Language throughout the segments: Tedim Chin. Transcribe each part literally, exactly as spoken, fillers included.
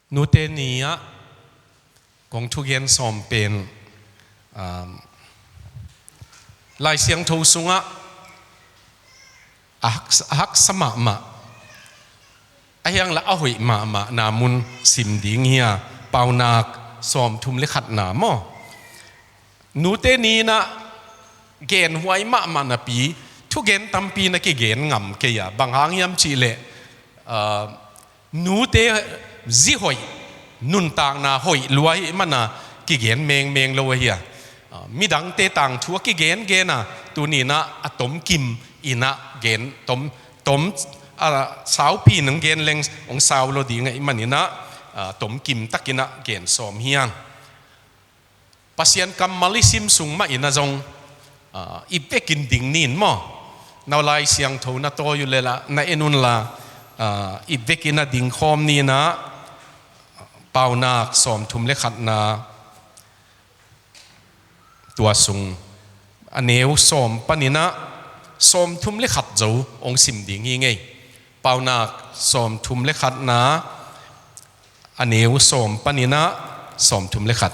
Nute ni-ah kong thugen sawm pen, um, Lai Siangtho sungah a haksa, a haksa mahmah, a hiangla a hoih mahmah na mun sim ding hi a, Paunak sawmthum le khatna maw. Nute ni-ah genhuai mahmah napi, thugen tampi na kigen ngam kei a, bang hang hiam cihleh, uh, nute zihoih, nuntakna hoih lua ahih mana kigen mengmeng lo ahi a. Ah, midangte tangthu a kigengen a, tuni-ah a tomkim in a gen, tom, tom, ah, saupi in hong gen leng hong sau lo ding ahih manin a, ah, tomkim takin a gen sawm hi hang. Pasian kammal i sim sung mah in a zong, ah, ip vekin ding ni in maw. Na Lai Siangtho na tawi uh leh la, na en un la, ah, ip vekin a dingkhawm ni in a, Paunak sawmthum le khatna, tua sung a neu sawm panin a sawmthum le khat zo hong sim ding hi ing ei. Paunak sawmthum le khatna, a neu sawm panin a sawmthum le khat.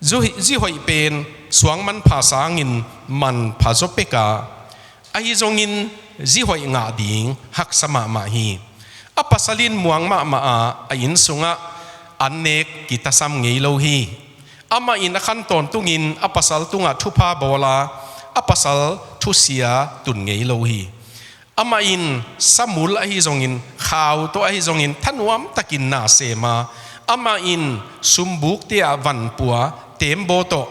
Zu-, zihoih pen suang manpha sangin manpha zaw pek a, ahi zongin zihoih ngah ding haksa mahmah hi. A pasal in muang mahmah a, a inn sungah annek kitasam ngei lo hi. Amah in a khan tawntungin a pasal tungah thupha bawl a, a pasal thusia tun ngei lo hi. Amah in samul ahi zongin, khau tawh ahi zongin, thanuam takin na sem a, amah in sumbukte ah vanpua, teembaw tawh,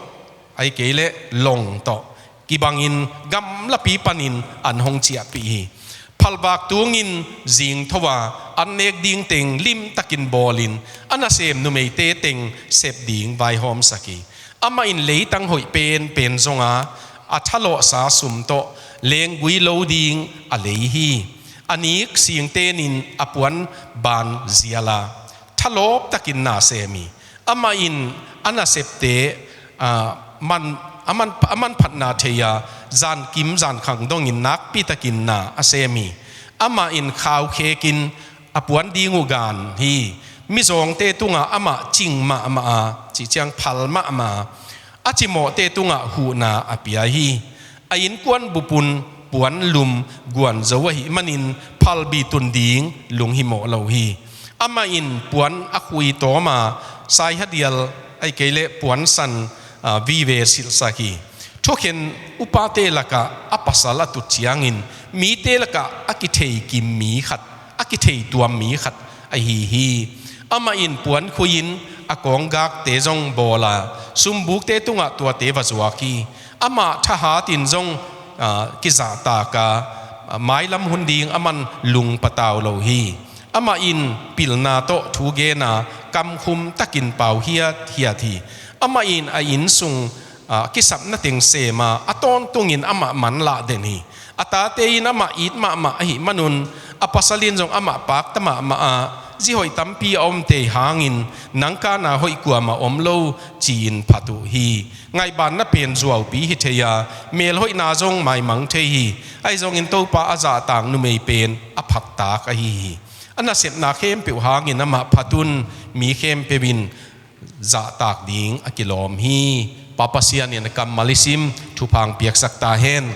ahih kei leh long tawh kibangin gamlapi panin an hong ciahpih hi. Phalvak tungin zingtho a, annek ding teng limtakin bawlin, a nasem numeite teng sep ding vaihawmsak hi. Amah in leitang hoih penpen zong a, a thalawhsa sum tawh lenggui lo ding a lei hi. A nik singtenin a puan ban zial a, thalawp takin na sem hi. Amah in a nasepte, ah, man, a man, a manphatna thei a, zankim zankhang dongin nakpi takin na a sem hi. Amah in khau khekin a puan ding uh gan hi. Mizawngte tungah amah cing mahmah a, cih ciang phal mahmah a, a cimawhte tungah huhna a pia hi. A innkuan bupun puan lum guan zo ahih manin phalbi tun ding lunghimawh lo hi. Amah in puan a khui tawm a, saihadial ahih kei leh puansan, ah, vive silhsak hi. Thukhen upate lakah a pasal a tut ciangin mite lakah a kitheikim mi khat, a kithei tuam mi khat ahi hi. Amah in puan khui-in a kawnggakte zong bawl a, sumbukte tungah tuate va zuak hi. Amah thahatin zong, ah, kizahtak a, ah, mailam hun ding a man lung patau lo hi. Amah in pilna tawh thu gen a, kamkhum takin pau hiathiat hi. Amah in a inn sung, ah, kisapna teng sem a, a tawntungin amah manlah den hi. A tate in amah it mahmah ahih manun, a pasal in zong amah pakta mahmah a, zihoih tampi a omte hangin nang kana hoih kuamah om lo ci-in phat uh hi. Ngaihbanna pen zuaupi hi thei a, melhoihna zong maimang thei hi. Ahi zongin Topa a zahtak numei pen a phattak ahi hi. A nasepna khempeuh hangin amah phat un, mi khempeuh in zahtak ding a kilawm hi. Pa Pasian in a kammal i sim, thupha hong piaksak ta hen.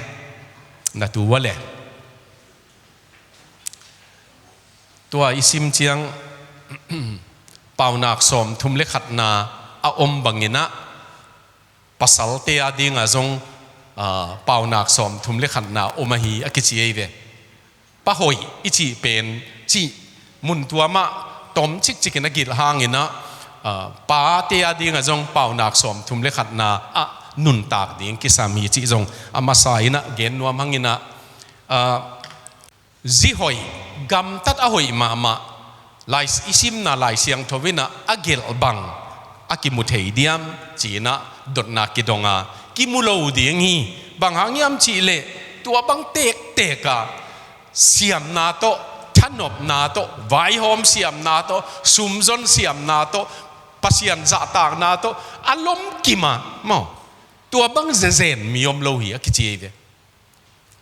Na tu uh a leh, tua i sim ciang, Paunak sawmthum le khatna a om bangin a, pasalte a dingah zong, ah, Paunak sawmthum le khatna om ahi a kici ei ve. Pa hoih i cih pen cih mun tuamah tom cikcikin a gilh hangin a, ah, pate a dingah zong Paunak sawmthum le khatna ah nuntak ding kisam hi cih zong a masa in a gen nuam hangin a, ah, zihoih, gamtat a hoih mahmah, Lai, i simna Lai Siangtho in a, a gelh bang a kimu thei diam ci-in a dotna kidong a, kimu lo ding hi. Bang hang hiam cihleh tua bang tektek a siamna tawh, thanopna tawh, vaihawm siamna tawh, sumzon siamna tawh, Pasian zahtakna tawh a lomkim a maw, tua bang zezen mi om lo hi a kici ei ve.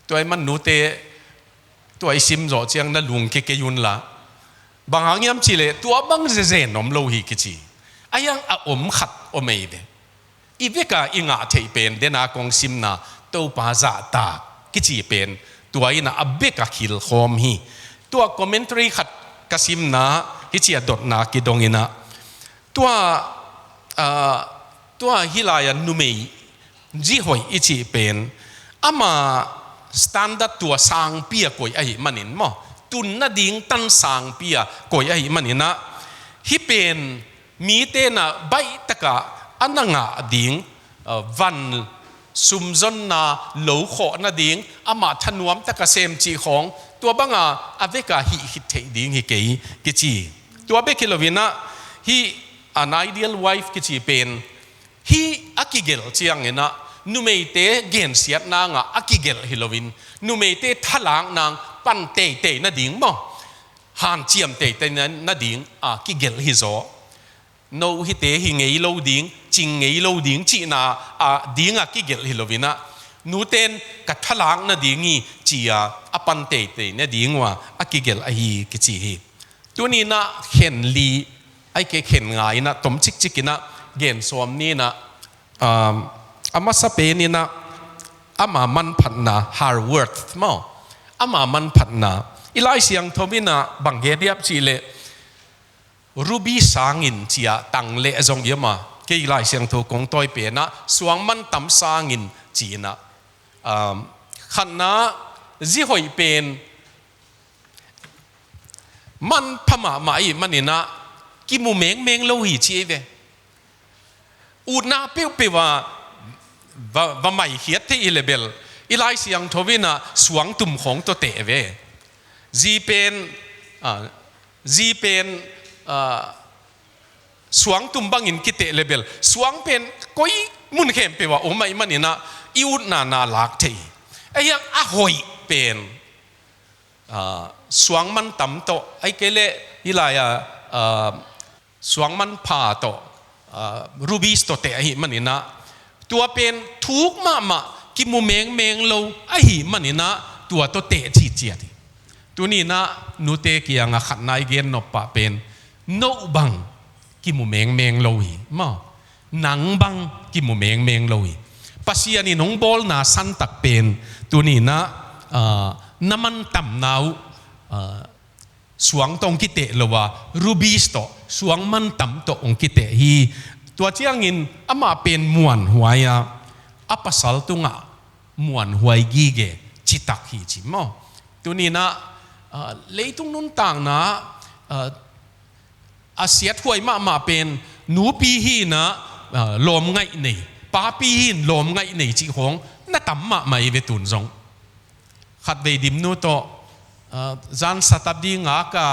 Tua ahih man nute, tua i sim zawh ciang na lungkia kei un la, Bang hang hiam cihleh tua bang zezen om lo hi kici. A hiang a om khat om ei ve. I veka i ngah theih pen dena kong simna Topa zahtak kici pen tua inah a beka khilkhawm hi. Tua commentary khat ka simna hici a dotna kidong inah tua, ah, tua hilai-a numei zihoih i cih pen ama standard tua sangpi a koih ahi manin maw, tun nading tan sangpi a koih ahi maninah hih pen mite na baih taka a na ngah ding, ah, van sumzonna lo khawh nading amah thanuam taka sem cih khawng tua banga a veka hih khit theih ding hi kei kici. Tua bek hi loinah hih an ideal wife kici pen hih a kigelh cianginah numeite gensiatna ngah a kigelh hi loin numeite thalak nang pan teitei nading maw, hanciam teitei nading a kigelh hi zaw. No hihte hi ngei lo ding, cing ngei lo ding cihna a dinga kigelh hi loinah nuten ka thalak nading hi ci-a a pan teitei nading uh a kigelh ahi kici hi. Tuninah khen li, ai ke khen nga inah tom cikcik inah gen sawm ninah, um, a masa peninah ama manphatna, her worth maw, ama manphatna i Lai Siangtho inah bang gen diap cihleh ruby sangin ci-a tang leh zong i om a, kei Lai Siangtho kong tawi penah suang mantam sangin ci inah, um, khatna zihoih pen manpha mahmah i maninah kimu mengmeng lo hi ci ei ve. Utna peuhpeuh a va, va maikhiat thei i lebel i Lai Siangtho inah suangtum khawng tawh teh ve. Zi pen, ah, zi pen, ah, suangtum bangin kiteh lebel suang pen koi mun khempeuh a om ahi maninah i utna na lak thei. A hiang a hoih pen, ah, suang mantam tawh ai kei leh i lai-a, ah, suang manpha tawh, ah, rubies tawh teh ahi maninah tua pen thuk mahmah kimu mengmeng lo ahi maninah tua tawh teh cihciat hi. Tuninah nute kiangah khatna i gen nop pah pen no bang kimu mengmeng lo hi maw, nang bang kimu mengmeng lo hi. Pasian in hong bawlna santak pen tuninah, ah, na mantamna uh, ah, suang tawh hong kiteh lo a, rubies tawh, suang mantam tawh hong kiteh hi. Tua ciangin amah pen muanhuai a, a pasal tungah muanhuai gige citak hi ci maw. Tuninah, ah, leitung nuntakna, ah, a siathuai mahmah pen nupi hinah, ah, lawm ngaih nei, papi hin lawm ngaih nei cih khawng na tam mahmah i ve tun zong. Khatvei Dimnu tawh, ah, zan Satabdi ngaka,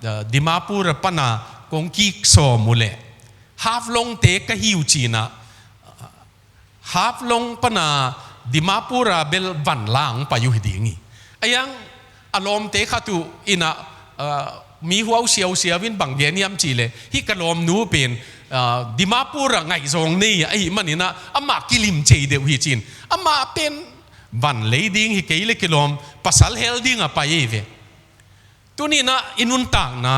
ah, Dimapur a pana kong kik sawm uh leh Haflongte ka hi uh cinah, ah, Haflong pana Dimapur a bel van la hong pai uh hi ding hi. A hiang a lawmte khat uh inah, ah, mi huau siausiau in bang gen hiam cihleh hih ka lawmnu pen, ah, Dimapur a ngaihzawng nei ahi maninah amah kilim cei deuh hi cin. Amah pen van lei ding hi kei le kilawm pasal hel ding a pai ei ve. Tuninah i nuntakna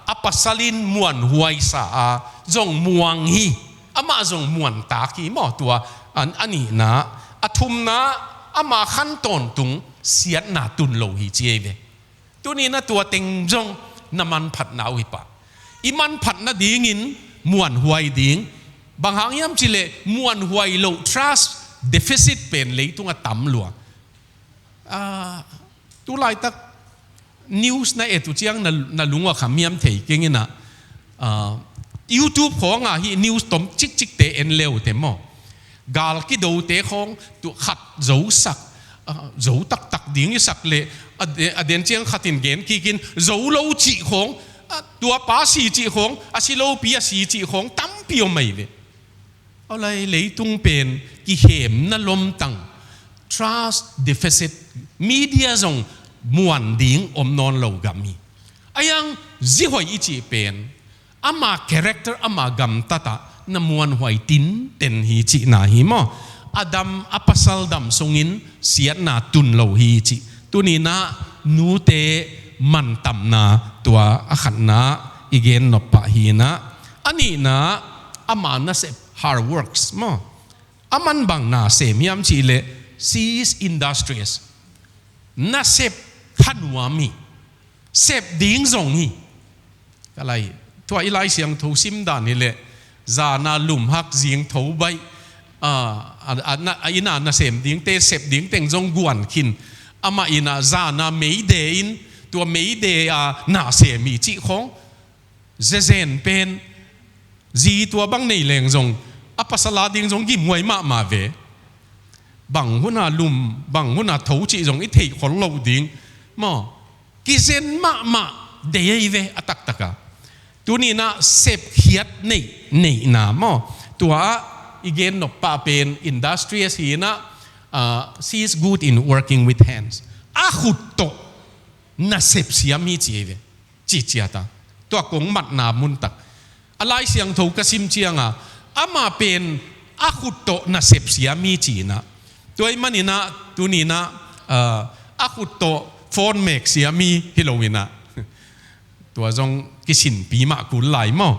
a pasal in muanhuai sa a zong muang hi, amah zong muantak hi maw. Tua an a nihna, a thumna amah khan tawntung siatna tun lo hi ci ei ve. Tuninah tua teng zong na manphatna uh hi pah. I manphat nadingin muanhuai ding. Bang hang hiam cihleh muanhuai loh, trust deficit pen leitung a tam lua. Ah, tu laitak news na et uh ciang na, na lung uh a kham hiam thei keng inah, ah, YouTube khawngah hih news tom cikcikte en le uh te maw. Gal kidote khawng tu khat zosak, ah, zo taktak ding i sak leh a de-, a den ciang khatin gen kikin zo lo cih khawng, ah, tua pa si cih khawng, a si lopi a si cih khawng tampi om ei ve. Aw lai leitung pen kihemna lomtang, trust deficit, media zong muan ding om nawn lo gam hi. A hiang zihoih i cih pen ama character, ama gamtatah na muanhuai tinten hi cihna hi maw. A dam, a pasal dam sungin siatna tun lo hi cih. Tuninah nute mantamna tua a khatna i gen nop pah hi inah, a nihna ama nasep, hard works maw. A man bang na sem hiam cih leh, she is industrious. Nasep thanuam hi. Sep ding zong hi. Ka lai, tua i Lai Siangtho sim dan hi leh, zana lumhak, zingtho baih, a, a, a, na, a inn a nasem dingte, sep ding teng zong guan khin. Amah in ah zana meide in, tua meide a nasem hi cih khawng. Zezen pen, zi tua bang nei leng zong, a pasal a ding zong gimhuai mahmah ve. Bang hun a lum, bang hun a tho cih zong i theih khol loh ding. Maw, kizen mahmah dei ei ve a taktak a. Tuni inah sepkhiat neih, neihna maw. Tua ah i gen nop pah pen industrious hi inah, ah, she is good in working with hands. A khut tawh nasep siam hi ci ei ve. Ciciat a. Tua kong matna mun tak. A Lai Siangtho ka sim ciang a, amah pen a khut tawh nasep siam hi ci inah. Tua ahih man inah, tuni inah, ah, a khut tawh phone mek siam hi hi lo inah. Tua zong kisinpi mah kul lai maw.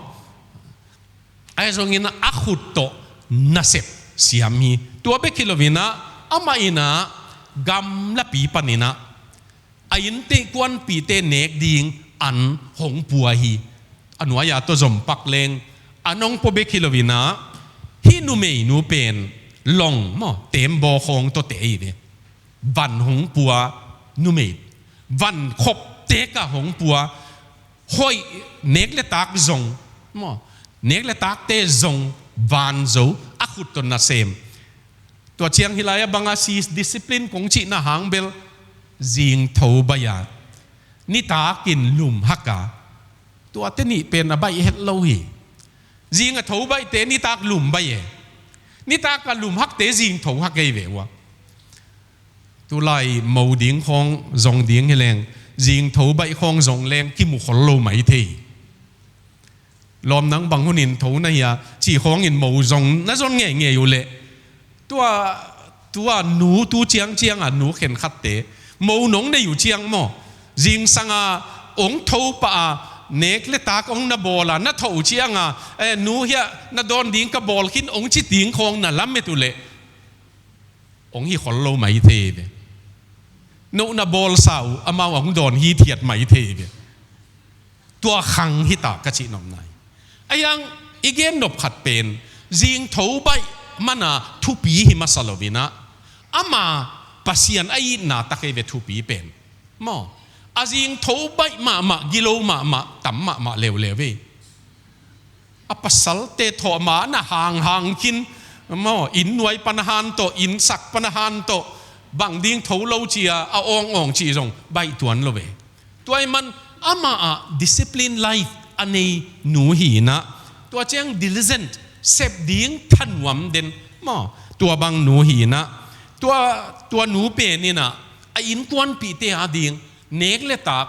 Ahi zongin a khut tawh nasep siam hi. Tua bek hi lo inah, amah inah gamlapi pan inah a innkuanpihte nek ding an hong pua hi. A nuai-a tawh zom pak leng, an hong pua bek hi lo inah, hih numeinu pen long maw, teembaw khawng tawh te hi ve. Van hong pua numei, van khop tek a hong pua, hoih, nek le tak zong maw, nek le takte zong van zo, a khut tawh nasem. Tua ciang hih lai-ah bang a she is discipline kong cihna hang bel, zingtho baih a, nitak in lumhak a, tuate nih pen a baih het lo hi. Zing a tho baihte nitak lum baih e. Nitak a lumhakte zingtho hak ei ve ua. Tulai mo ding khawng zong ding hi leng, zingtho baih khawng zong leng kimu khol lo mai thei. Lawm, nang bang hunin tho na hia, cih khawngin mo zong na zon ngeingei uh leh, tua, tua nu tu ciangciang a nu khenkhatte, mo nong nei uh ciang maw, zingsang a ong tho pah a, nek le tak ong na bawl a, na thoh uh ciang a, eh, nu hiah na dawn ding ka bawl khin ong ci ding khawng na lamet uh leh, ong hi khol lo mai thei ve. Note na bawlsa uh, amau ong dawn hithiat mai thei ve. Tua khang hita ka cih nopna hi. Ahi hang i gen nop khat pen, zingtho baih man a thupi hi masa lo inah, ama Pasian a itna tak ei ve thupi pen. Maw, a zingtho baih mahmah, gilo mahmah, tam mahmah leuleu ve. A pasalte thawh ma na hanghang khin, maw, inn nuai pan a han tawh, inn sak pan a han tawh, bang ding tho lo ci a, a awngawng cih zong baih tuan lo ve. Tua ahih man amah ah discipline life a nei nu hi inah, tua ciang diligent, sep ding thanuam den maw, tua bang nu hi inah, tua, tua nu pen inah a innkuanpihte a ding nek le tak,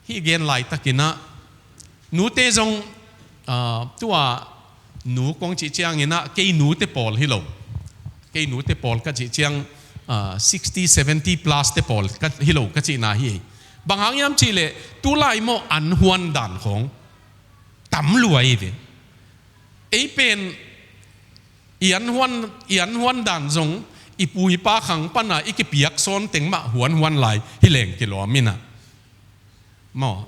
hih gen laitak inah, nute zong, ah, tua nu kong cih ciang inah, kei nute pawl hi lo. Kei nute pawl ka cih ciang, ah, sixty, seventy plus te pawl ka, hi lo ka cihna hi. Bang hang hiam cih leh, tulai maw an huan dan khawng tam lua hi ve. Ei pen i an huan, i an huan dan zong, i pu i pa khang pan a i kipiak sawn teng mah huan huan lai hi leng kilawm inah. Maw,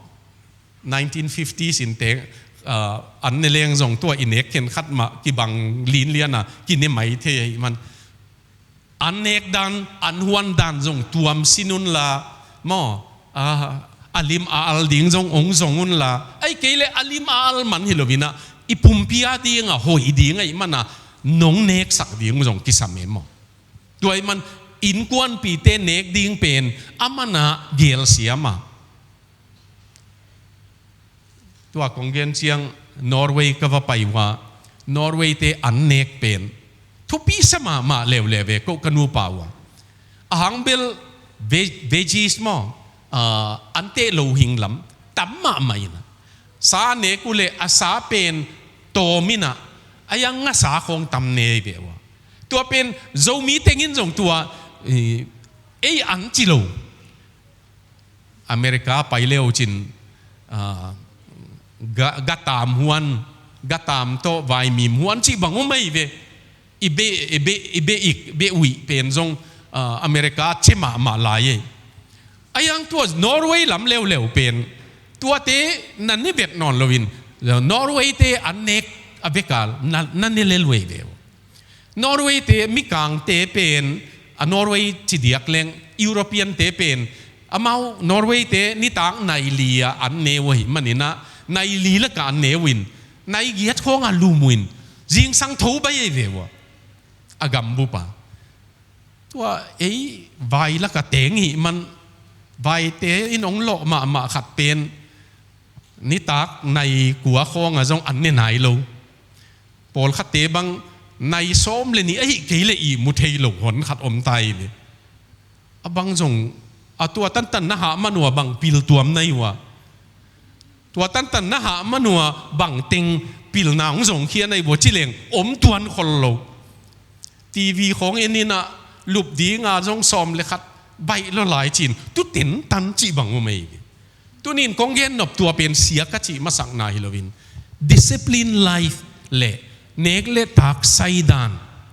nineteen fifties in te, ah, an ne leng zong tua i nek khenkhat mah kibang linlian a kine mai thei ahih man. An nek dan, an huan dan zong tuam sin un la, maw, ah, a lim a al ding zong ong zong un la. Ahih kei leh a lim a al man hi lo inah, i pumpi a ding a hoih ding ahih man a, nong neksak ding zong kisam e maw. Tua ahih man innkuanpihte nek ding pen a man a gelsiam a. Tua kong gen ciang Norway ka va pai uh a, Norway te an nek pen thupi sa mahmah leuleu ve, ko ka nupa uh a. A hang bel ve-, veggies maw, ah, an teh lo hing lam tam mahmah inah, sa nek uh leh a sa pen tawm inah, a yang a sa khawng tam nei ve uh a. Tua pen Zomi tengin zong tua, eh, ei an ci lo. America pai le uh cin, ah, ga, gatam huan, gatam tawh vaimim huan cih bang uh mai ve. I beh, i beh, i beh ik, beh uih pen zong, ah, America cia mahmah lai ei. A hiang tua Norway lam leuleu pen tuate na ne vet nawn loin, Norway te an nek a vekal na, na ne lel uh ei ve uh. Norway te, mikangte pen, a Norway ci diak leng European te pen, amau Norway te nitak nai li a an ne uh ahih manin ah, nai li lak a an ne uh in, nai giat khawng a lum uh in, zingsang tho bai ei ve uh a, a gambup a. Tua ei vai lak a teng hih man, vaite in hong lawh mahmah khat pen nitak nai kua khawng a zong an ne nai lo. Pawlkhatte bang nai sawm le nih ahih kei leh ihmu thei lo hon khat om ta hi ve. A bang zong, a tua tantan na hah man uh a bang pil tuam na hi uh a, tua tantan na hah man uh a bang teng pilna hong zongkhia na hi uh a ci leng om tuan khol lo. TV khawng en in ah, lup ding a zong sawm le khat baih lo lai cin, tu tentan cih bang uh mai hi. Tuni in kong gen nop tua pen sia ka cih masakna hi loin, discipline life le nek le tak saidan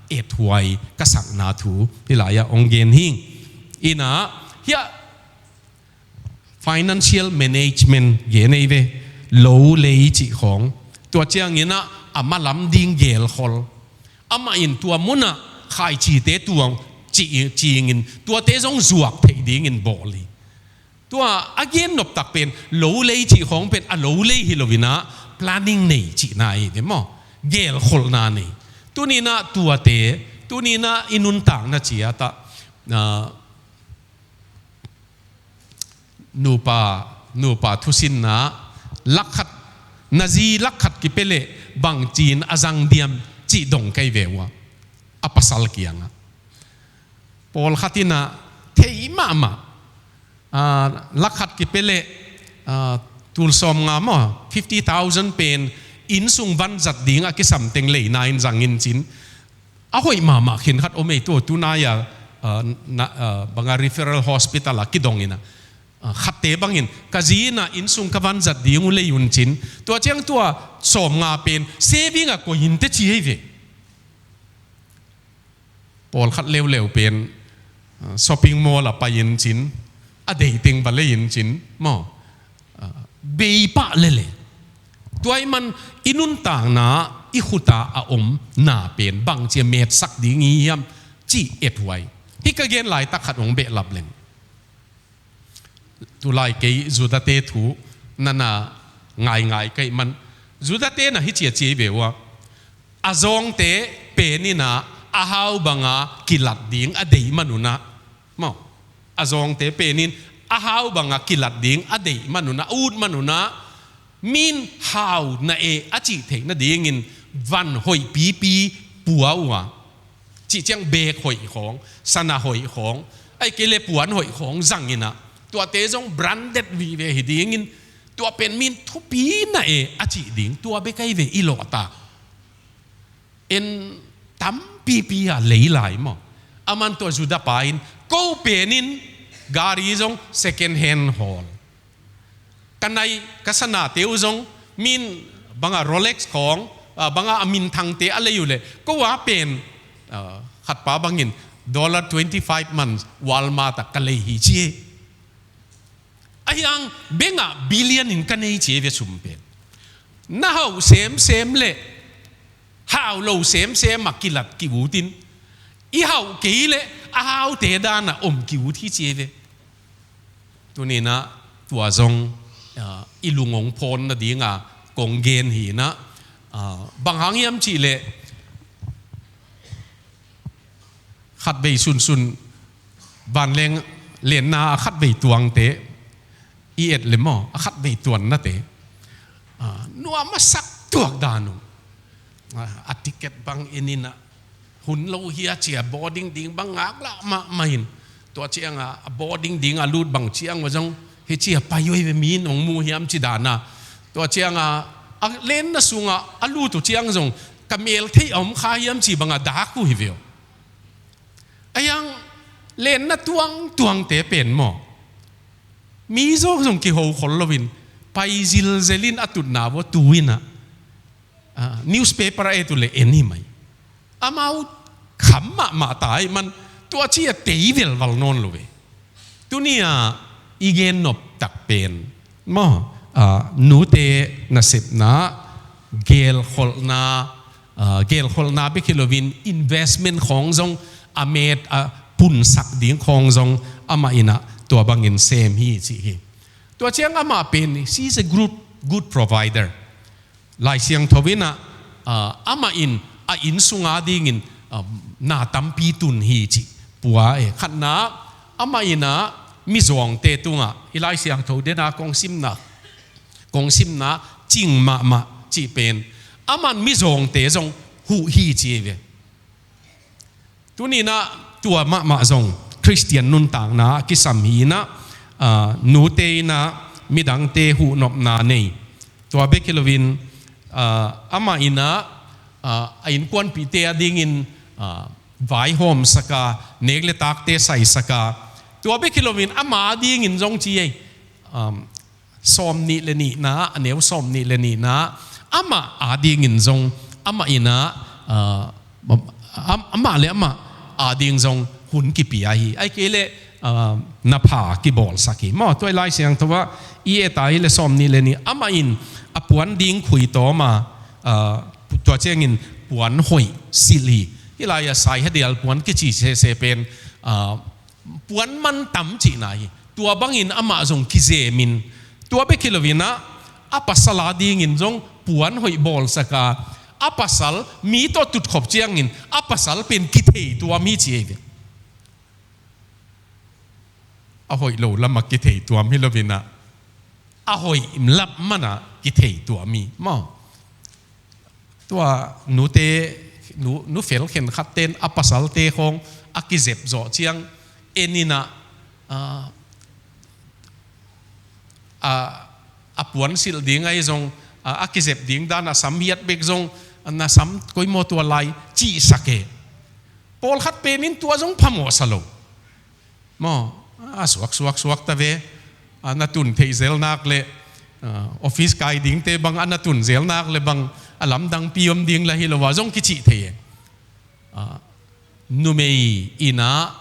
ethuai ka sakna thu hih lai-ah hong gen hi. In ah, hiah financial management gen ei ve, lo lei cih khawng. Tua ciangin ah, a malam ding gelkhol. Amah in tua mun ah khaici te tuang ci, ci-in, tuate zong zuak theih dingin bawl hi. Tua a gen nop tak pen, lo lei cih khawng pen, a lo lei hi loin ah, planning nei cihna hi ve maw. Gelkholhna nei. Tuni in ah tuate, tuni in ah i nuntakna ciat ah, ah, nupa, nupa thusinna, lak khat, na zi lak khat kipia leh bangci-in a zang diam cih dong ka hi ve uh a, a pasal kiangah. Pawlkhat in ah thei mahmah, ah, lak khat kipia leh, ah, tul sawmnga maw, fifty thousand pen inn sung vanzat ding a kisam teng leina in zang in cin, a hoih mahmah khin khat om ei, tua tunai-a, ah, na, ah, bang a referral hospital ah kidong in ah, ah, khatte bangin, ka zi in ah inn sung ka vanzat ding uh lei un cin, tua ciang tua sawmnga pen saving ah koih in teh ci hi ve. Pawlkhat leuleu pen, ah, shopping mall ah pai in cin, a deih teng va lei in cin maw, ah, bei pah lele. Tua ahih man i nuntakna, i khut ah a om na pen bangci-a metsak ding i hiam cih ethuai. Hih ka gen laitak khat hong behlap leng, tulai kei Judah-te thu na na ngaingai ka hih man, Judah-te na hih ci-a ci hi ve uh a, a zawngte pen in ah a hau bang a kilat ding a deih man un ah, maw, a zawngte pen in a hau bang a kilat ding a deih man un ah, a ut man un ah, min hau na e a cih theih nadingin van hoih pipi pua uh a, cih ciang bag hoih khawng, sana hoih khawng, ahih kei leh puan hoih khawng zang in ah, tuate zong branded vive hi dingin, tua pen min thupi na e a cih ding, tua bek ahi ve i lawhta. En tampipi a lei lai maw. Aman tua Judah pa in, ko pen in gari zong second hand hawl. Ka nai, ka sanate uh zong min bang a Rolex khawng, ah, bang a a minthangte a lei uh leh, ko a pen, ah, khat pa bangin dollar twenty-five man Walmart ah ka lei hi ci hi. A hiang bank ah billion in ka nei ci hi ve sum pen. Na hauh semsem leh hau lo semsem ah kilat ki-ut in, i hauh kei leh a haute dan ah om ki-ut hi ci hi ve. Tuni in ah tua zong, ah, i lung hong phawn nading a kong gen hi in ah, ah, bang hang hiam cih leh, khatvei sunsun vanleng lenna a khatvei tuangte i et leh maw, a khatvei tuannate, ah, nuam a sak tuak dan uh. Ah, a ticket bang en in ah, hun lo hi a ci-a boarding ding bang ngaklah mahmah in, tua ciang a, a boarding ding a lut bang ciang uh zong, hih ci-a pai uh hi ve, mi in hong mu hiam ci dan a. Tua ciang a, a lenna sung ah a lut uh ciang zong, ka mel theih a om kha hiam ci bang a dak uh hi ve uh. A hiang lenna tuangtuangte pen maw, Mi zong zong kiho khol loin pai zilzelin a tutna vua tu inah, ah, newspaper a et uh leh en hi mai. Amau kham mahmah ta ahih man tua ci a tei velval nawn lo ve. Tuni-ah i gen nop tak pen maw, ah, nute nasepna, gelkholhna, ah, gelkholhna bek hi loin investment khawng zong a met a punsak ding khawng zong amah inah tua bangin sem hi cih hi. Tua ciang amah pen, she is a good, good provider. Lai Siangtho inah, ah, amah in a inn sunga dingin, ah, na tampi tun hi cih pua e. Khatna, amah inah mizawngte tungah, i Lai Siangtho dena kong simna, kong simna cing mahmah cih pen, aman mizawngte zong huh hi ci ve. Tuni inah tua mahmah zong Khristian nuntakna a kisam hi inah, ah, nute inah midangte huhnopna nei. Tua bek hi loin, ah, amah inah, ah, a innkuanpihte a dingin, ah, vaihawmsak a, nek le takte saisak a. Tua bek hi loin ama a dingin zong ci ei. Um, sawm nih le nihna, a neu sawm nih le nihna, amah a dingin zong, amah inah, ah, am-, amah le amah a ding zong hun kipia hi. Ahih kei leh, ah, na pha kibawlsak hi. Maw, tua i Lai Siangtho ah i et a hi leh sawm nih le nih, amah in a puan ding khui tawm a, ah, tua ciangin puan hoih silh hi. Hih lai-ah saihadial puan kici sese pen, ah, puan mantam cihna hi. Tua bangin amah zong kizemin, tua bek hi loin ah, a pasal a dingin zong puan hoih bawlsak a, a pasal mi tawh tutkhop ciangin a pasal pen kithei tuam hi ci ei ve. A hoih lo lamah kithei tuam hi loin ah, a hoih lam manah kithei tuam hi maw. Tua nute, nu, nu fel khenkhatte in a pasalte khawng a kizep zawh ciang en inah, ah, ah, a puan silh ding ahi zong, ah, a kizep ding dan a sam hiat bek zong, na sam koi maw tua lai cihsak e. Pawlkhat pen in tua zong phamawhsa lo. Maw, a suak, suak, suak ta ve. A na tun theih zel nak leh, ah, office kai dingte bang a na tun zel nak leh bang a lamdangpi om ding lah hi lo a zong kicih thei e. Ah, numei inah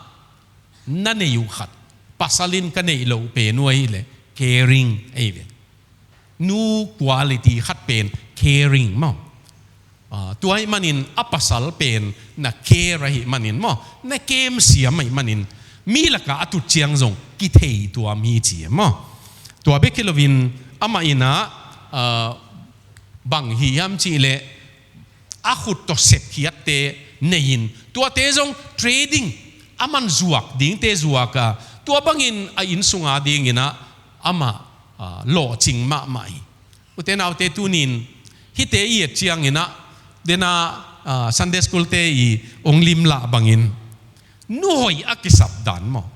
na neih uh khat, pasal in ka neih loh pen uh ahih leh caring ahi ve. Nu quality khat pen caring maw. Ah, tua ahih manin a pasal pen na care ahih manin maw, na kemsiam ahih manin mi lakah a tut ciang zong kithei tuam hi ci e maw. Tua bek hi loin amah inah, ah, bang hi hiam cih leh a khut tawh sepkhiatte nei-in, tuate zong trading, aman zuak dingte zuak a, tua bangin a inn sunga dingin ah amah, ah, lawhcing mahmah hi. Ute naute, tuni-in hihte i et ciangin ah, dena, ah, Sunday school-te i ong limlah bangin, nu hoih a kisap dan maw,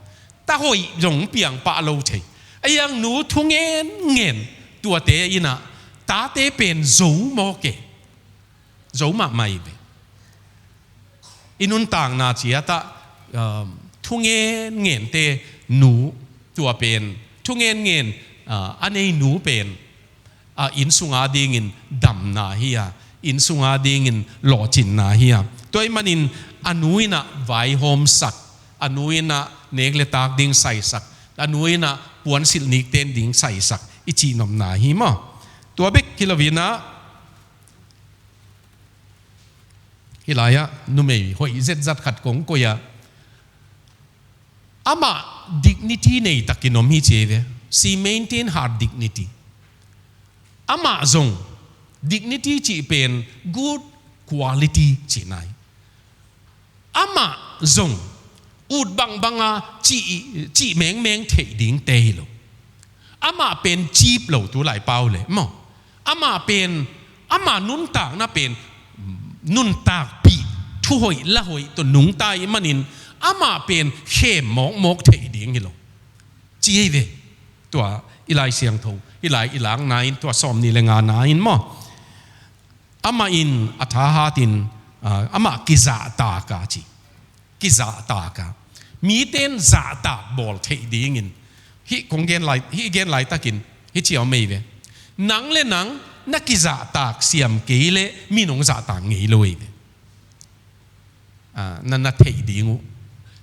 ta hoih zong piang pah lo thei. A iang nu thu ngenngen tuate in ah tate pen zo mawk e. Zo mahmah hi ve. I nuntakna ciat ah, um, thu ngenngen te nu, tua pen thu ngenngen, uh, a nei nu pen, uh, inn sunga dingin damna hi a, inn sunga dingin lawhcinna hi a. Tua ahih manin a nu in ah vaihawmsak, a nu in ah nek le tak ding saisak, a nu in ah puansilh nikten ding saisak i cihnopna hi maw. Tua bek hi lo-in ah, hih lai-ah numei hoih zetzat khat kong koih a, amah dignity nei takin om hi ci hi ve. She maintain her dignity. Amah zong, dignity cih pen good quality cihna hi. Amah zong ut bangbang a cih, cih mengmeng theih dingte hi lo. Amah pen cheap lo, tu lai pau leh maw. Amah pen, amah nuntakna pen nuntakpih, thuhoih lahoih tawh nungta ahih manin amah pen khem mawkmawk theih ding hi lo, ci hi ve. Tua i Lai Siangtho, hih lai i lakna in, tua sawmnih le ngana in maw, amah in a thahatin, ah, amah kizahtak a ci. Kizahtak a. Mite in zahtak bawl theih dingin, Hih kong gen lai, hih gen laitakin hih ciau mei ve. Nang le nang na kizahtak siam kei leh min hong zahtak ngei lo ei ve. Ah, na, na theih ding uh.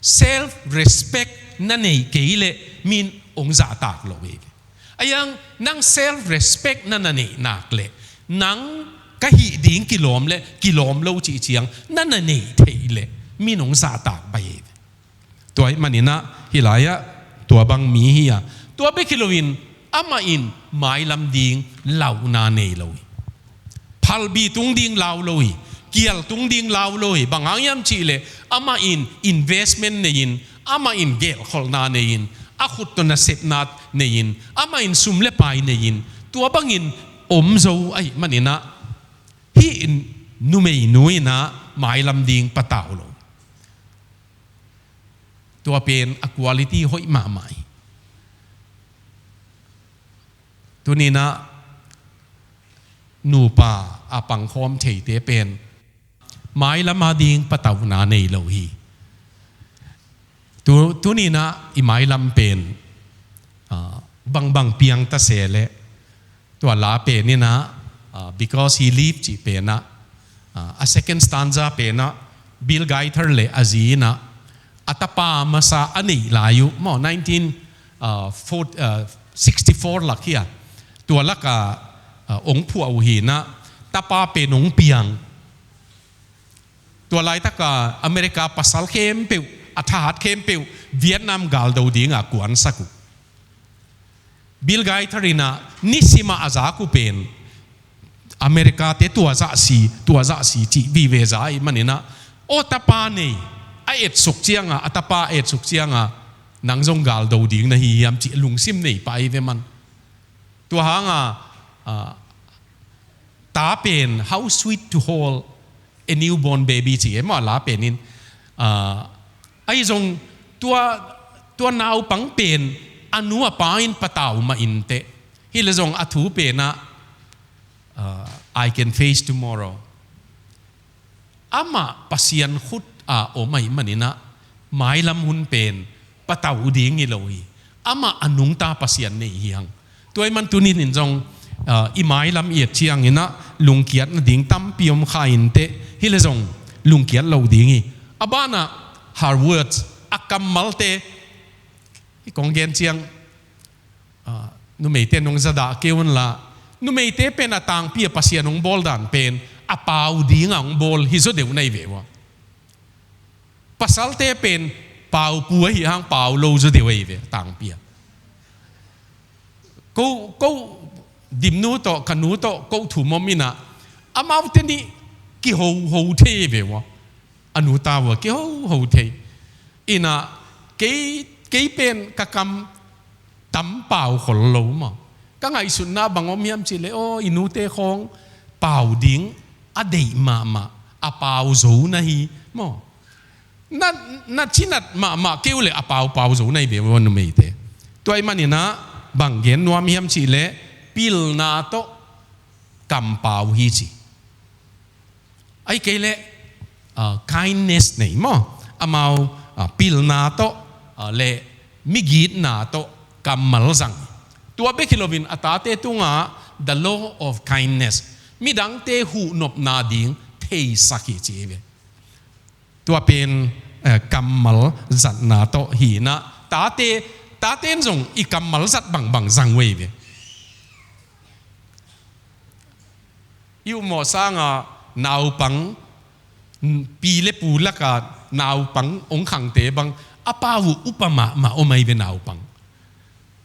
Self respect na neih kei leh min hong zahtak lo ei ve. Ayang nang self respect na na neih nak leh, nang ka hih ding kilawm leh kilawm lo cih ciang na na neih theih leh min hong zahtak bai ei ve. Tua ahih maninah hih lai-ah tua bang mi hi a, tua bek hi loin amah in mailam ding launa nei lo hi. Phalbi tung ding lau lo hi. Kial tung ding lau lo hi. Bang hang hiam cihleh amah in investment nei-in, amah in gelhkholhna nei-in, a khut tawh nasepna nei-in, amah in sum le pai nei-in, tua bangin om zo ahih maninah hih numeinu inah mailam ding patau lo. Tua pen a quality hoih mahmah hi. Tuninah nupa a pangkhawm theite pen mailam a ding patauna nei lo hi. Tu, tuninah i mailam pen, ah, bangbang piang ta se leh, tua la pen inah, ah, Because He Lived cih penah, ah, a second stanza penah Bill Gaither le a zi inah a tapa masa a neih lai uh maw, nineteen, ah, four, ah, sixty-four lak hi a, tua laka, ah, hong phuah uh hi inah tapa pen hong piang. Tua laitaka America pasal khempeuh, a thahat khempeuh Vietnam galdo dinga kuansak uh. Bill Gaither inah nisimah a zak uh pen America te tua zah si, tua zah si cih vive za ahih maninah, aw tapa nei, a etsuk cianga, a tapa a etsuk cianga nang zong galdo ding na hi hiam cih lungsim nei pah hi ve man. Tua hanga, ah, ta pen, how sweet to hold a newborn baby ci e maw, a la penin. Ah, ahi zong tua, tua naupang pen a nu a pa in patau mah inteh. Hi le zong a thu penah, ah, I can face tomorrow. Amah Pasian khut a om ahih maninah mailam hun pen patau ding hi lo hi. Amah a nungta Pasian nei hi hang. Tua ahih man tunin in zong, ah, i mailam i et cianginah lungkiat nading tampi om kha inteh, hi le zong lungkiat lo ding hi. A banah Harvard a kammalte, hi kong gen ciang, ah, numeite nong zadah kei unla, numeite pen a tangpi a Pasian hong bawl dan pen a pau dinga hong bawl hi zaw deuh na hi ve ua. Pasalte pen pau pu ahi hang pau lo zaw deuh ahi ve, tangpi a. Ko, ko dimnu tawh, ka nu tawh, ko thum om inah, amaute nih kihoho thei ve ua. A nu ta ua kihoho thei. Inah, kei, kei pen ka kam tam pau khol lo maw. Ka ngaihsutna bang om hiam cihleh, aw, i nute khawng pau ding a deih mahmah, a pau zo na hi maw. Na, na cinat mahmah kei uh leh a paupau zo na hi ve ua numeite. Tua ahih maninah bang gen nuam hiam cihleh pilna tawh kampau hi ci. Ahih kei leh, ah, kindness nei maw. Amau, ah, pilna tawh, ah, le migitna tawh kammal zang. Tua bek hi loin a tate tungah the law of kindness, midangte huhnopna ding theisak hi ci hi ve. Tua pen, eh, kammal zatna tawh hi inah tate, tate in zong i kammal zat bangbang zang uh ei ve. I upmawh sanga naupang, pi le pu laka naupang hong khangte bang a pau uh upa mahmah om ahi ve naupang.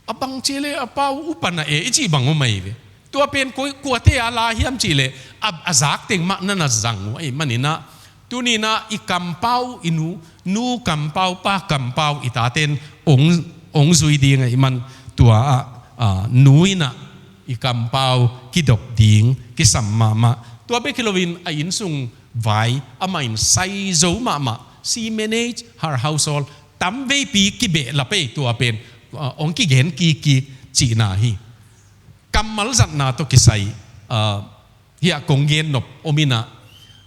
A bang cihleh a pau upa na e i cih bang om ahi ve. Tua pen koi, kuate a la hiam cihleh a, a zak teng mah na na zang uh ahih maninah, tuninah i kampau, i nu, nu kampau, pa kampau i taten hong, hong zui ding ahih man tua ah, ah, nu inah i kampau kidop ding kisam mahmah. Tua bek hi loin a innsung vai amah in sai zo mahmah. She manage her household. Tamveipi kibehlap ei tua pen, ah, hong kigen kikkik cihna hi. Kammal zatna tawh kisai, ah, hiah kong gen nop om inah,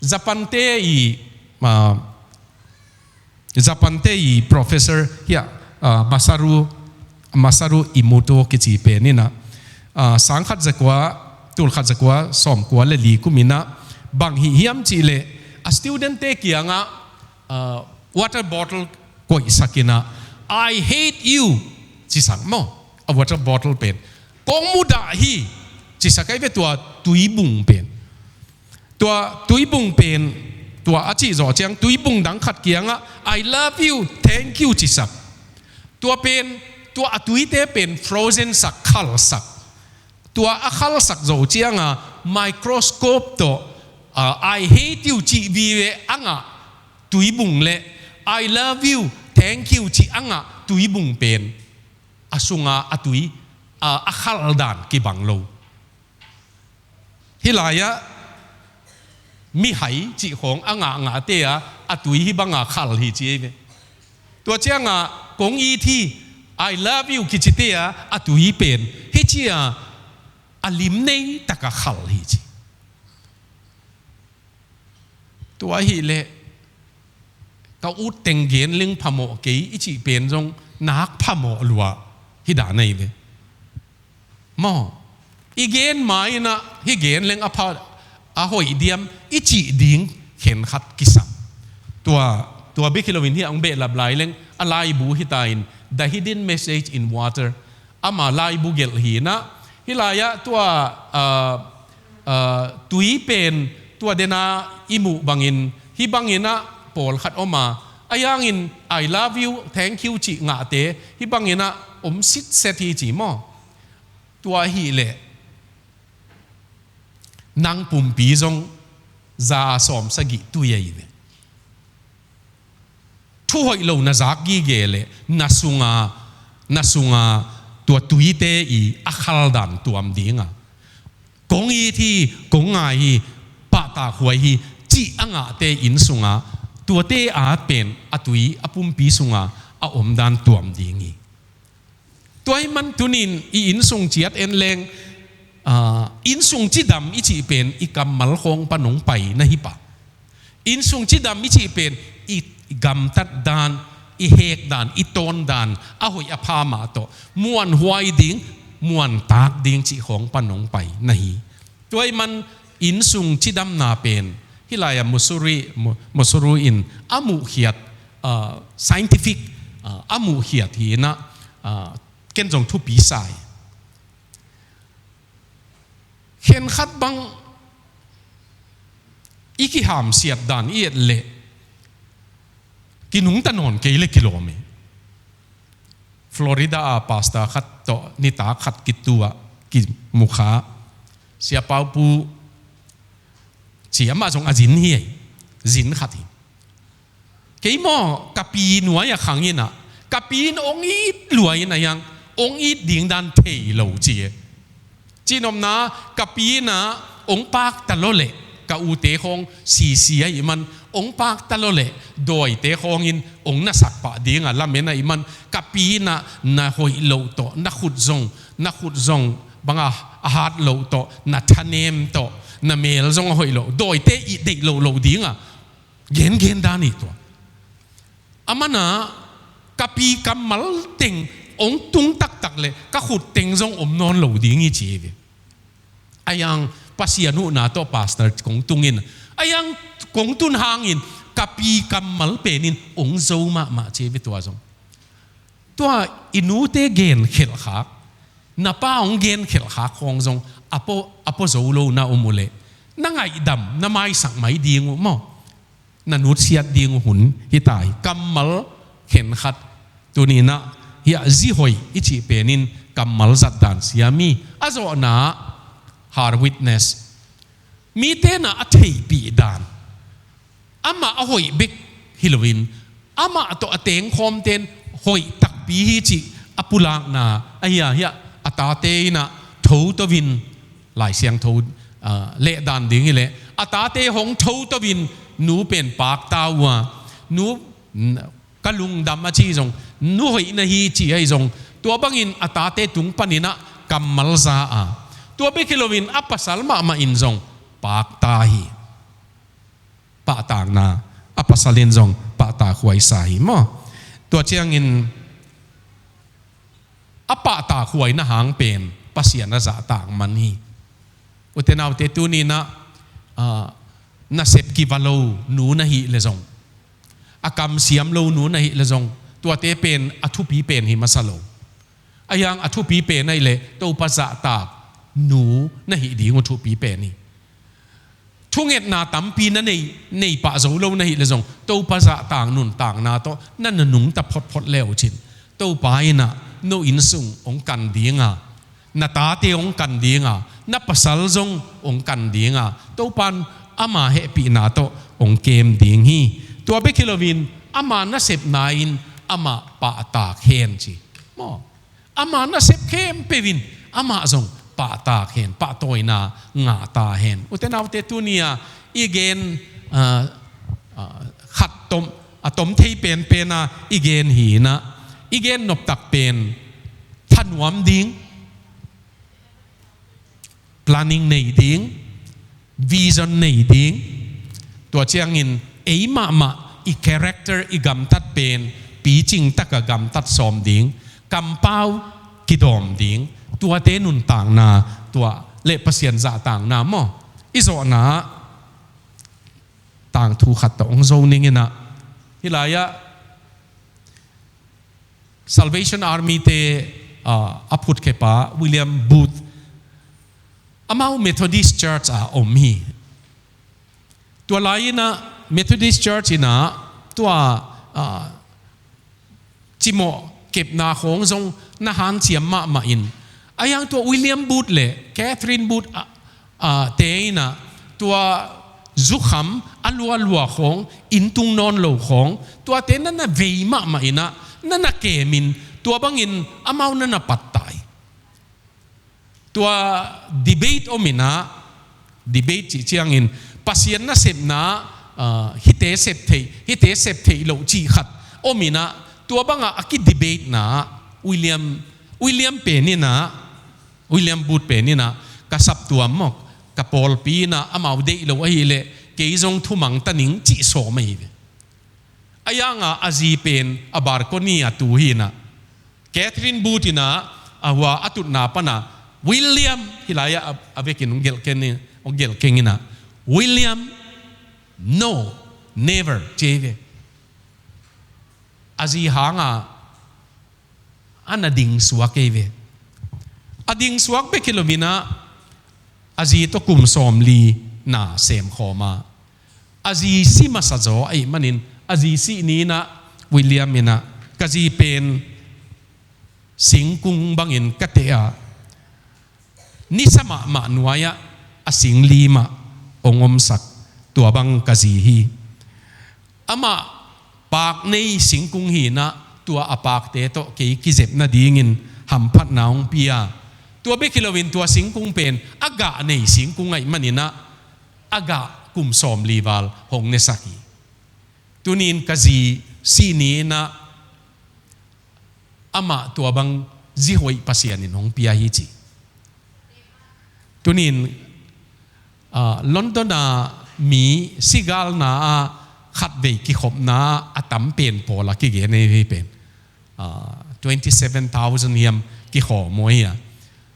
Japan-te i, ah, Japan-te i professor hiah, ah, Masaru Masaru Emoto kici pen in ah, ah, sangkhat zakua, tulkhat zakua, sawmkua le li kum in ah, bang hih hiam cih leh, a student-te kiangah, ah, water bottle koihsak in ah, "I hate you," cisak maw. A water bottle pen, "Kong mudah hi," cisak ahi ve, tua tuibung pen. Tua tuibung pen, tua a cih zawh ciang, tuibung dang khat kiangah, "I love you, thank you," cisak. Tua pen, tua a tuite pen frozen sak, khalsak. Tua a khalsak zo ciangah, microscope tawh, ah, "I hate you," cih vive a ngah tuibung le, "I love you, thank you," cih a ngah tuibung pen, a sunga a tui, ah, a khal dan kibang lo. Hih lai-ah, mihai cih khawng a ngahngahte ah, a tui hih banga khal hi ci ei ve. Tua ciangah, "Kong it hi, I love you," kicite ah, a tui pen, hih ci-a, a lim nei takah khal hi ci. Tua ahih leh, "Ka ut teng gen leng phamawh kei," i cih pen zong nak phamawh lua hi dan ahi ve. Maw, i gen ma-in ah, "Hih gen leng a pha, a hoih diam," i cih ding khenkhat kisam. Tua, tua bek hi loin hih a hong behlap lai leng, a laibu hi ta in, The Hidden Message in Water. Ama laibu gelh hi in ah, hih lai-ah tua, ah, ah, tui pen, tua dena i muh bangin, hih bangin ah pawlkhat om a, a hangin, "I love you, thank you," cih ngahte, hih bangin ah om sitset hi ci maw. Tua ahih leh, nang pumpi zong za sawm sagih tui ahi ve. Thu hoih lo na zak gige leh, na sunga, na sunga tua tuite i a khal dan tuam dinga, "Kong it hi, kong ngai hi, pahtakhuai hi," cih a ngahte inn sunga, tuate a pen a tui a pumpi sunga a om dan tuam ding hi. Tua ahih man tunin i innsung ciat en leng, ah, innsung cidam i cih pen i kammal khawng pan hong pai na hi pah. Innsung cidam i cih pen i gamtat dan, i hek dan, i tawn dan, a hoih a pha mah tawh, muanhuai ding, muantak ding cih khawng pan hong pai na hi. Tua ahih man innsung cidamna pen, hih lai-ah Mosuri, Mo-, Mosuru in a muhkhiat, ah, scientific, ah, a muhkhiat hi in ah, ah, ken zong thupi sa hi. Khenkhat bang i kihamsiat dan i et leh, kinungta nawn kei leh kilawm hi. Florida a pastor khat tawh nitak khat kitu ah kimu kha. Sia Pau Pu ci, amah zong a zin hi ei. Zin khat hi. "Kei maw, ka pi nuai-ah khang in ah, ka pi in hong it lua in ah, hiang hong it ding dan thei lo," ci e. Cihnopna, "Ka pi in ah hong pakta lawleh, ka ute khawng sisi ahih man, hong pakta lawleh, dawite khawngin hong nasak pah ding a lamen ahih man, ka pi in ah na hoih loh tawh, na khut zong, na khut zong banga a hat loh tawh, na thanem tawh, na mel zong a hoih loh, dawite i deih loh loh ding a." Gengen dan hi tua. Amah in ah, "Ka pi kammal teng hong tung taktak leh, ka khut teng zong om nawn lo ding hi," ci hi ve. A hiang Pasian huhna tawh pastor kong tung in, a hiang kong tun hangin, ka pi kammal pen in hong zo mahmah ci hi ve tua zong. Tua i nute genkhelh khak, na pa hong genkhelh khak khawng zong a pua, a pua zo lo na om uh leh, na ngaihdam, na maisak mai ding uh maw, na nutsiat ding uh hun hi ta hi. Kammal khenkhat, tuni-in ah, hiah zi hoih i cih pen in kammal zatdan siam hi. A zawhna, her witness. Mite in ah a theihpih dan, amah a hoih bek hi loin, amah tawh a tengkhawmte in hoih takpi hi cih a pulakna ahi a, hiah a tate in ah thoto in, Lai Siangtho, ah, lehdan ding hi leh, a tate hong thoto in nu pen pakta uh a, nu, ka lungdam a ci zong, nu hoih na hi ci ahi zong, tua bangin a tate tung panin ah kammal za a, tua bek hi loin a pasal mahmah in zong pakta hi. Pahtakna, a pasal in zong pahtakhuai sa hi maw. Tua ciangin a pahtakhuaina hang pen Pasian a zahtak man hi. Ute naute, tuni-in ah, ah, nasep kiva lo nu na hih leh zong, a kamsiam lo nu na hih leh zong, tuate pen a thupi pen hi masa lo. Ahi hang a thupi pen ahih leh Topa zahtak nu na hih ding uh thupi pen hi. Thungetna tampi na nei, nei pah zo lo na hih leh zong, Topa zahtak nuntakna tawh na na nungta photphot le uh cin, Topa in ah no inn sung hong kan ding a, na tate hong kan ding a, na pasal zong hong kan ding a, Topa in ama hehpihna tawh hong kem ding hi. Tua bek hi loin ama nasepna in amah pahtak hen ci. Maw? Ama nasep khempeuh in amah zong pahtak hen, pahtawina ngah ta hen. Ute naute, tuni-a i gen, ah, ah, khat tom, a tom thei penpen a i gen hi-in ah, i gen noptak pen thanuam ding, planning nei ding, vision nei ding. Tua ciangin ei mahmah i character, i gamtat pen picing taka gamtat sawm ding, kampau kidawm ding. Tuate nuntakna, tua le Pasian zahtakna maw? I zawhna tangthu khat tawh hong zo ning in ah, hih lai-ah Salvation Army te, ah, a phutkhepa William Booth, amau Methodist Church ah om hi. Tua lai-in ah Methodist Church in ah tua, ah, cimawh kepna khawng zong na hanciam mahmah in, ahi hang tua William Booth le Catherine Booth, ah, ah, te in ah tua zukham a lualua khawng, inn tung nawn lo khawng, tuate na na vei mahmah in ah, na na kem in, tua bangin amau na na pattai. Tua debate om in ah, debate cih ciangin Pasian nasepna, ah, hihte sep theih, hihte sep theih loh cih khat om in ah, tua bangah a ki debate na William, William pen in ah, William Booth pen in ah, ka saptuam maw, ka pawlpi in ah amau deih lo ahih leh kei zong thumang ta ning cih sawm ahi ve. Ahi hang a, a zi pen a balcony ah tu hi in ah, Catherine Booth in ah, a hua a tutna pan a, "William," hih lai-ah a, a vekin hong gelh keng in, hong gelh keng in ah, "William, no, never," ci hi ve. A zi hang a, a na dingsuak hi ve. A dingsuak bek hi lo in ah, a zi tawh kum sawmli na sem khawm a, a zi si masa zaw ahih manin, a zi sih ni in ah William in ah, "Ka zi pen singkung bangin ka teh a, nisa mahmah nuai-ah a singlim ah hong omsak, tua bang ka zi hi. Amah paak nei singkung hi in ah, tua a paakte tawh kei kizep nadingin hamphatna hong pia. Tua bek hi loin tua singkung pen a gah nei singkung ahih manin ah, a gah kum sawmli val hong nesak hi. Tuni-in ka zi sih ni in ah, amah tua bang zi hoih Pasian in hong pia hi," ci. Tuni-in, ah, London a mi sigalna ah khatvei kikhopna a tam pen pawl a kigen hi pen, ah, twenty seven thousand hiam kikhawm uh hi a.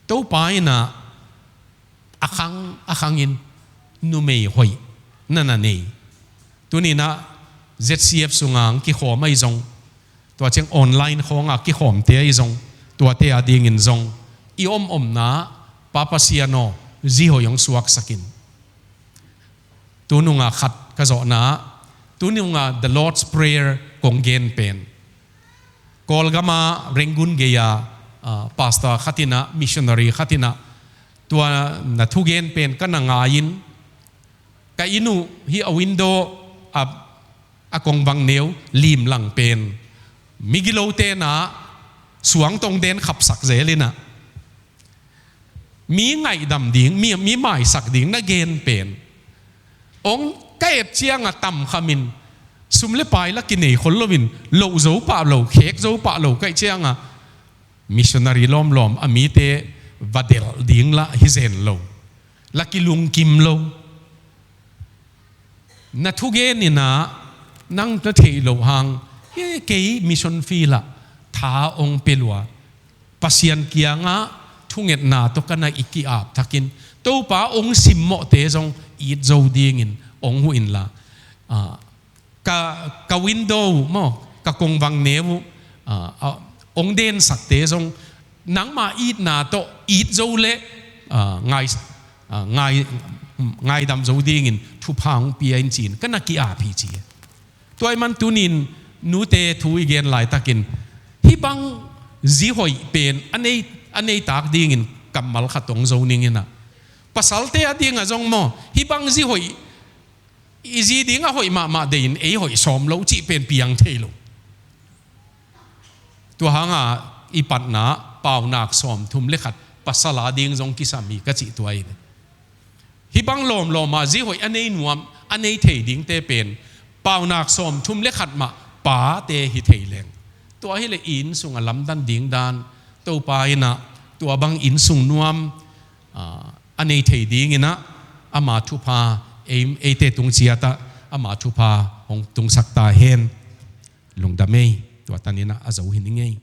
Topa in ah, a khang, a khangin numei hoih na na nei. Tuni-in ah Z C F sungah kikhawm ahi zong, tua ciang online khawngah kikhawmte ahi zong, tuate adingin zong, i om omna, Pa Pasian aw, zi hoih hong suaksak in. Tunungah khat ka zawhna, tunungah The Lord's Prayer kong gen pen, Kawlgam ah Rangoon gei-a, ah, pastor khat in ah, missionary khat in ah, tua na thugen pen ka na ngai in, ka inn uh hih a window a, a kongvang neu limlang pen migilote na suangtong den khapsak zel in ah, mi ngaihdam ding, mi, mi maisak ding na gen pen, hong ka et ciangah tamkhamin sum le pai la kinei khol loin, loh zo pah lo, khek zo pah lo ka hih ciangah, missionary lawmlawm a mite va delh ding la hi zen lo, la kilungkim lo. Na thugen in ah, nang na theih loh hang, he, kei mission field ah tha hong pia lua, Pasian kiangah thungetna tawh ka na i ki-ap thakin Topa hong simmawhte zong it zo dingin hong huh inla, ah, ka, ka window maw, ka kongvang neu uh, ah, ah, hong densakte zong nangma itna tawh it zo leh, ah, ngai, ah, ngai, ngaidam zo dingin thupha hong pia in ci-in ka na ki-ap hi ci. Tua ahih man tunin nute thu i gen laitakin hih bang zi hoih pen a nei, a nei tak dingin kammal khat hong zo ning inah, pasalte a dingah zong maw, hih bang zi hoih, i zi dingah hoih mahmah deihin ei hoih sawm lo cih pen piang thei lo. Tua hangah i patna paunak sawmthum le khat pasal a ding zong kisam hi ka cih tua hi. Hih bang lawmlawm ah zi hoih a nei nuam, a nei thei dingte pen paunak sawmthum le khat mah pate hi thei leng, tua hileh i inn sungah lamdang ding dan Topa inah tua bang inn sung nuam, ah, a nei thei ding inah ama thupha ei, eite tung ciatah ama thupha hong tungsak ta hen. Lungdam ei, tua tan inah a zo hi ning ei.